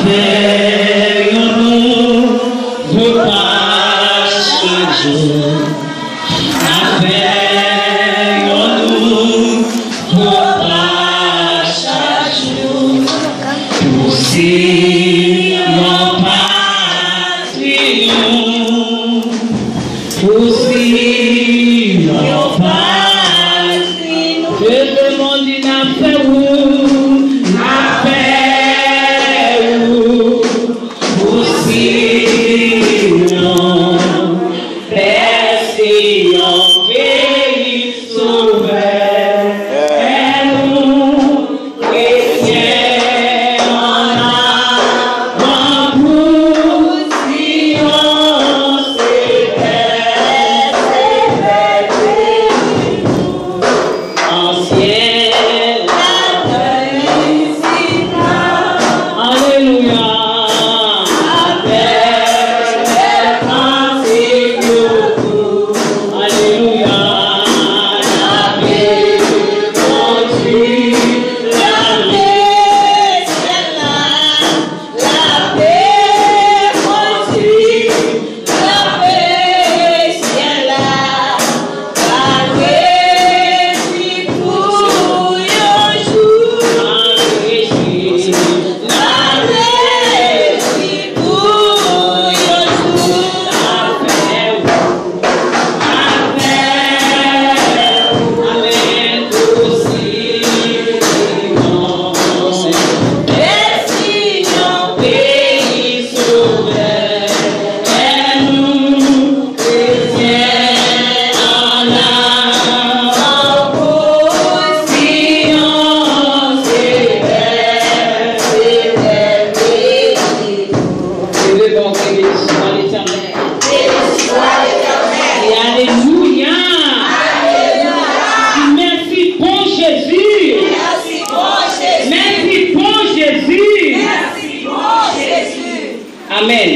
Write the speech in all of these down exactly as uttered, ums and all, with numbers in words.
Fè yon nouvo pa chak jou. Fè yon nouvo pa chak jou. Pou Siyon patri nou. Pou Siyon patri nou. Ke lemonn di n ap fè wout, n ap fè wout. Pou Siyon, bèl Siyon, peyi Sovè nou. Kretyen ann avan pou Siyon, se bèl, se bèl peyi nou. An syèl la, isit la. Alelouya. Bèl kantik yo pou. Alelouya. Lape kondui, lape syèl la. Lape kondui, lape syèl la. Pa rejwi pou yon jou. Pa rejwi, pa rejwi pou yon jou. Afè w. Leve bon, ke béni soit l'Éternel. Béni soit l'Éternel. E alelouya. Alelouya. Di mèsi bon Jezi. Mèsi bon Jezi. Mèsi bon Jezi. Mèsi bon Jezi. Amèn.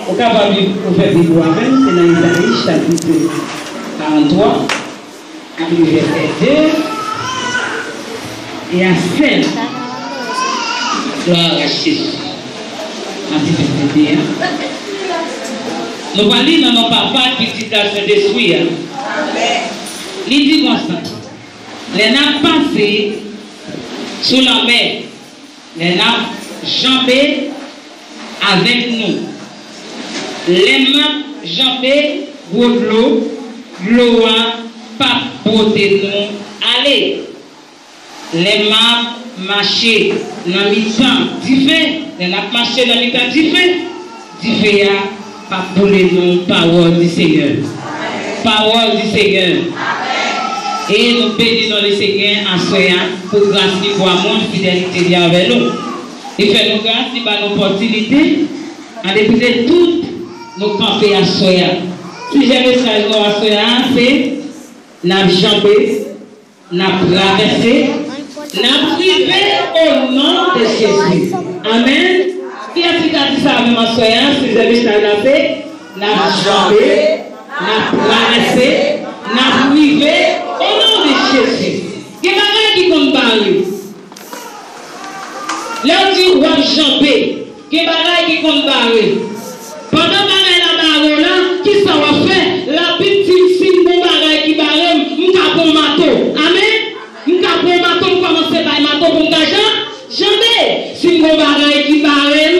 Ou kapab li ouvè Bib ou avè m, se nan Ezayi chapit karant twa. Amen. Vèsè de e a sèz. Glwa a Jezi. Mati vèsè de a. Nou pral li nan non Papa, Pitit la, Sentespri a. Li di konsa, lè n ap pase sou lanmè, lè n ap janbe avèk nou. Lè m ap janbe gwo dlo, dlo a p ap pote nou ale. Lè m ap mache nan mitan dife, lè n ap mache nan mitan dife, dife a p ap boule nou, pawòl di Senyè. Pawòl di Senyè. E nou beni non Lesenyè aswè a pou gras li, pou amou l, fidelite li avè nou. Li fè nou gras, li ba nou opòtinite. An depite tout, nou kanpe aswè a. Sijè mesaj nou aswè a se n ap janbe, n ap travèse, n ap rive o non de Jezi. Amèn. Kiyès ki ka di sa avè m aswè a? Sijè mesaj la se n ap janbe, n ap travèse, n ap rive o non de Jezi. Gen bagay ki konn bare. Lè w di w ap janbe, gen bagay ki konn bare. Pandan bagay la bare w la, kisa w ap fè? Labib di m, si m gon bagay ki bare m, m ka pran mato. Amèn? M ka pran mato, m kòmanse bay mato pou m ka jan-, janbe. Si m gon bagay ki bare m,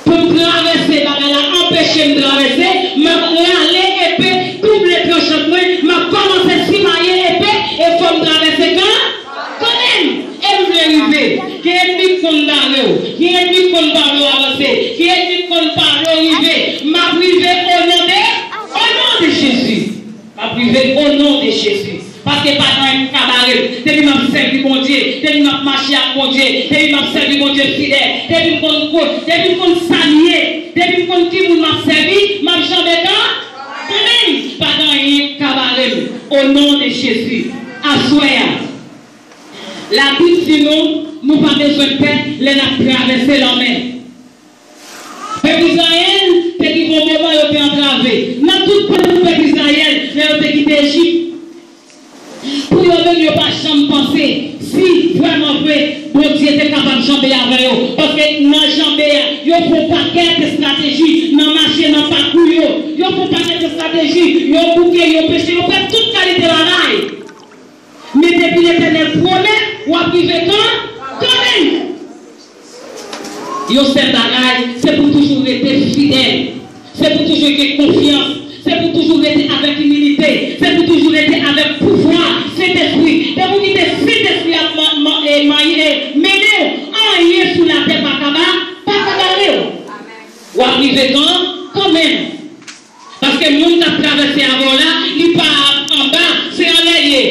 pou m travèse, bagay la anpeche m travèse, m ap rale epe double tranchan mwen, m ap kòmanse simaye epe, e fò m travèse kan-, kanmenm. E m vle rive. Gen ènmi k konn bare w, gen ènmi k konn pa vle w avanse, gen ènmi k konn pa vle w rive. M ap rive o non de, o non de Jezi. M ap rive o non de Jezi. Paske pa gen anyen ki ka bare m. Depi m ap sèvi Bondye, depi m ap mache ak Bondye, depi m ap sèvi Bondye fidèl, depi m konn, depi m konn sa m ye, depi m konn ki moun m ap sèvi, m ap janbe kan-, kanmenm. Pa gen anyen ki ka bare m. O non de Jezi. Aswè a, Labib di nou, nou pa bezwen pè lè n ap travèse lanmè. Pèp Izrayèl te rive yon moman yo te antrave. Nan tout pawòl pèp Izrayèl, lè yo te kite Ejip, pou yo menm yo pa janm panse si vrèman vre Bondye te kapab janbe avè yo. Paske Yo fè yon pakèt estrateji nan mache, nan pakou yo. Yo fè yon pakèt estrateji, yo bouke, yo peche, yo fè tout kalite bagay. Men depi Letènèl pwomèt, w ap rive kan? Kanmenm. Yon sèl bagay, se pou toujou rete fidèl. Se pou toujou gen konfyans. Se pou toujou rete avèk imilite. Se pou toujou rete avèk pouvwa Sentespri. Depi w kite Sentespri ap man- man- e- manyen- e- mennen w, anyen sou latè pa ka ba- pa ka bare w. W ap rive kan? Kanmenm. Paske moun k ap travèse avè w la, li pa anba, se anlè l ye.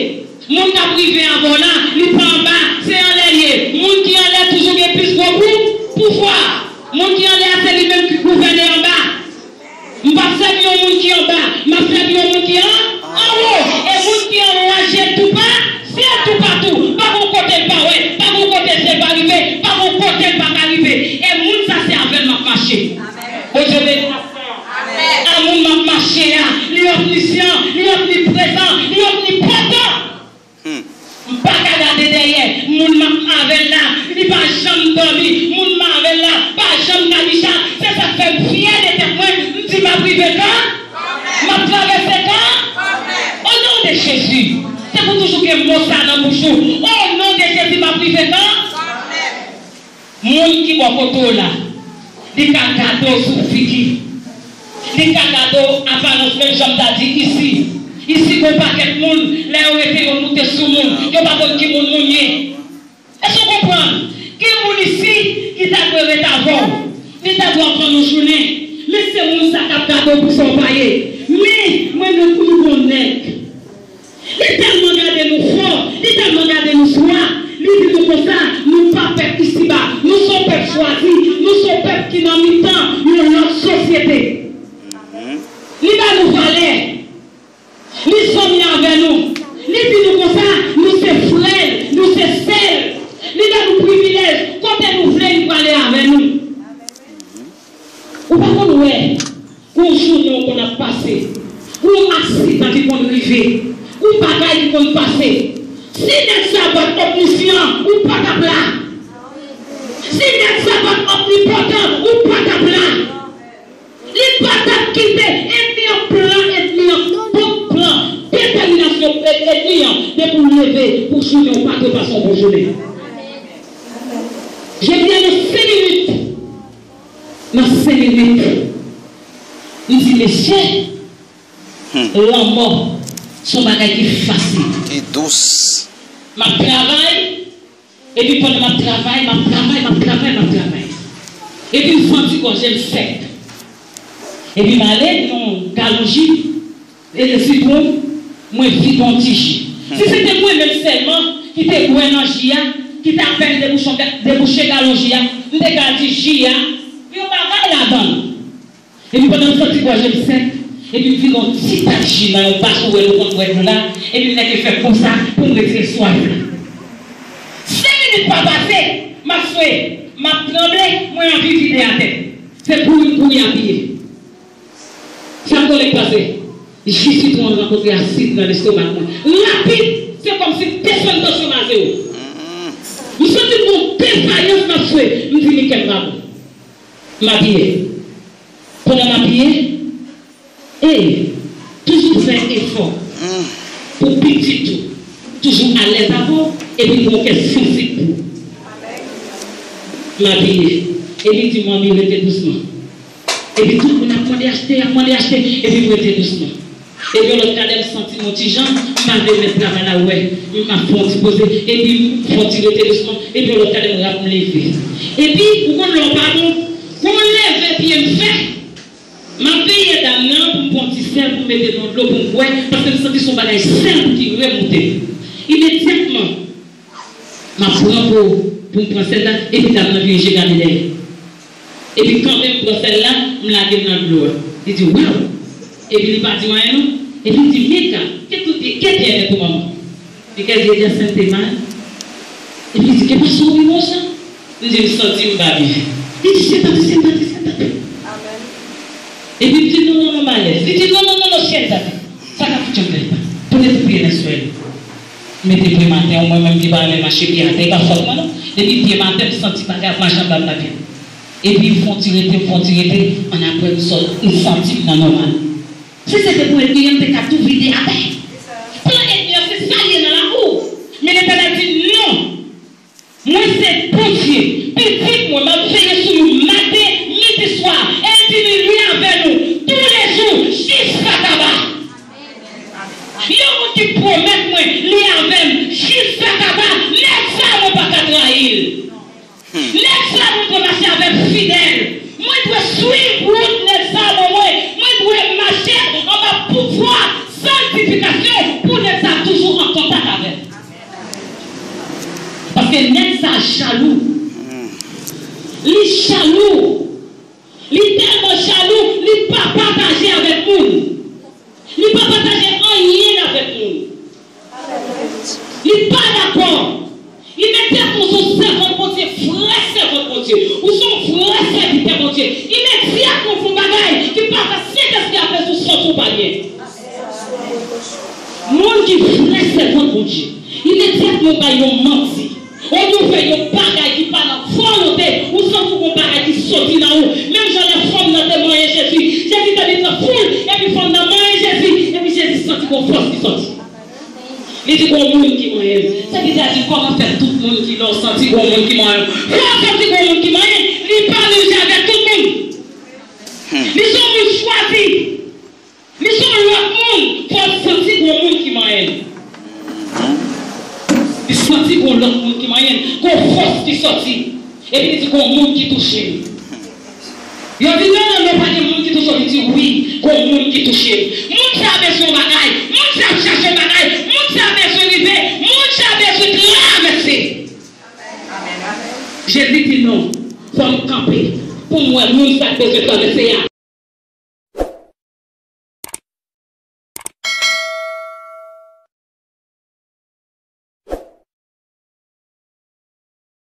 Moun k ap rive avè w la, li pa anba, se anlè l ye. Moun ki anlè toujou gen plis gwo pou- pouvwa. Moun ki anlè a, se li menm ki gouvène anba. M p ap sèvi yon moun ki anba, m ap sèvi yon moun ki an- anwo. E moun ki anwo a, je toupa- je toupatou. Pa gon kote l pa wè, pa gon kote l pa rive, pa gon kote l pa ka rive. E moun sa, se avè l m ap mache. Bondye beni. A moun m ap mache a, li omnisyan, li omniprezan, li omnipòtan. M pa ka gade dèyè. Moun m ap avè l la, li pa janm dòmi. Moun m avè l la pa janm kabicha. Se sa k fè m fyè de tèt mwen. M di m ap rive kan? M ap travèse kan? O non de Jezi. Se pou toujou gen mo sa nan bouch ou. O non de Jezi, m ap rive kan? Moun ki bò kote w la, li ka gade w sou figi. Li ka gade w aparans, menm jan m ta di isi. Isi, gon pakèt moun, lè yo rete, yo moute sou moun. Yo pa konn ki moun moun ye. Èske w konprann? Gen moun isi ki ta dwe ret avè w. Li ta dwe ap vann yon jounen. Men se moun sa k ap gade w pou sa w pa ye. Men, mwen menm, pou nou gon nèg. Li tèlman gade nou fò, li tèlman gade nou swa, li di nou konsa, nou pa pèp isiba, nou se yon pèp chwazi, nou se yon pèp ki nan mitan yon lòt sosyete. Li ba nou valè, li zanmi avè nou, li di nou konsa, nou se frè l, nou se sè l, li ba nou privilèj, kote nou vle li prale avè nou. Ou pa konn wè, gon jounen w konn ap pase, gon aksidan ki konn rive, gon bagay ki konn pase. Si nèg sa pa t omnisyan, ou pa t ap la. Si nèg sa pa t omnipòtan, ou pa t ap la. Li pa t ap kite ènmi an plan, ènmi an bon plan, detèminasyon ènmi an, depi w leve pou jounen w pa trepase yon bon jounen. Jodi a nan senk minit, nan senk minit, li di, mesye, lanmò se yon bagay ki fasil. Ki dous. M ap travay, epi pandan m ap travay, m ap travay, m ap travay, m ap travay. Epi m santi gòje m sèk. Epi m ale nan yon galon ji, e sitwon, mwen vide yon ti ji. Si se te mwen menm sèlman ki te bwè nan ji a, ki te apèn debouche, debouche galon ji a, m te ka di ji a, yon bagay ladan l. Epi pandan m santi gòje m sèk, epi m vide yon ti tak ji nan yon bas ou wè nou konn bwè dlo la, epi m nèke fè konsa pou m retire swaf la. Senk minit pa pase, m ap swe, m ap tranble, mwen anvi vide atè. Se kouri m kouri apiye. Sa m konnen k pase? Ji sitwon an rankontre asid nan lestomak mwen. Rapid, se kòmsi desann tansyon m a zewo. M santi m gon defayans nan swe. M di, "Mikel, m pa bon." M apiye. Pandan m apiye, e, toujou fè efò pou pitit ou toujou alèz avè w, epi pou yon kè sansib pou ou. M apiye. Epi di, "Manmi, rete dousman." Epi tout moun ap mande achte, ap mande achte, epi m rete dousman. Epi yon lòt kadè m santi m yon ti jan, m pa vle mèt travay la wè, m ap fè yon ti poze, epi m fè yon ti rete dousman, epi yon lòt kadè m rap m leve. Epi, ou konn lè w pa bon, gon leve pye m fè, m ap veye dam nan pou m pran yon ti sèl pou m mete nan dlo pou m bwè, paske m santi se yon bagay sèl ki remoute m. Imedyatman, m ap pran pou, pou m pran sèl la, epi dam nan vire je gade dèyè. Epi kanmenm m pran sèl la, m lage l nan dlo a. Li di, "Waw!" Epi li pa di m anyen non. Epi li di, "Mika, que tú ti-, qué tienes tu mamá?" Mika di, "Ella siente mal." Epi li di, "¿Qué pasó, mi hermosa?" M di, "M santi m pa byen." Li di, "Siéntate, siéntate, siéntate." Epi m di, "Non, non, non, malèz." Li di, "Non, non, non, non, siéntate." Sa ka fouti yon bèl pa. Pote tou pye nan swen. Mete pye m atè, mwen menm ki pa renmen mache pye atè, e pa fòt mwen non. Depi pye m atè, m santi bagay ap mache anba m nan pye m. Epi m fè yon ti rete, m fè yon ti rete, annapre m sòt, m santi m nan nòmal. Si se te pou ènmi an, m te ka tou vide atè. Plan ènmi an, se sa l ye nan lakou. Men Letènèl di, non! Mwen se Bondye, pitit mwen, m ap veye sou nou maten, midi, swa, e l di nou, li avè nou toulejou, jiskataba. Yon moun ki pwomèt mwen, li avè m, jiskataba, nèg sa a, mwen pa ka trayi l. Nèg sa a, mwen dwe mache avè l fidèl. Mwen dwe swiv wout nèg sa a ban mwen. Mwen dwe mache anba pouvwa sanktifikasyon pou nèg sa a toujou an kontak avè m. Paske nèg sa a jalou. Li jalou. Li tèlman jalou, li pa pataje avèk moun. Li pa pataje anyen avèk moun. Li pa dakò. Li mete kòm se yon sèvant Bondye, vrè sèvant Bondye. Ou se yon vrè sèvitè Bondye. Imedyatman w fè yon bagay ki pa sa Sentespri a fè sou sòt ou pa byen. Moun ki vrè sèvant Bondye, imedyatman w bay yon manti. Olye w fè yon bagay ki pa nan volonte, ou santi w gon bagay ki soti nan ou. Menm jan lè fanm nan te manyen Jezi, Jezi te vin nan foul, epi fanm nan manyen Jezi, epi Jezi santi gon fòs ki soti. Li di, "Gon moun ki manyen m." Sèvitè a di, "Kòman fè tout moun ki la w santi gon moun ki manyen w?" Lè w santi gon moun ki manyen, li pa manje avèk tout moun. Li se yon moun chwazi. Li se yon lòt moun, fò l santi gon moun ki manyen l. Li santi gon lòt moun ki manyen l, gon fòs ki soti. Epi li di, "Gon moun ki touche m." Yo di, "Non, non, non, pa gen moun ki touche w." Li di, "Wi, gon moun ki touche m. Moun sa a bezwen yon bagay, moun sa a ap chache yon bagay, moun sa a bezwen rive, moun sa a bezwen travèse." Jezi di, "Non, fò m kanpe pou m wè moun sa k bezwen travèse a,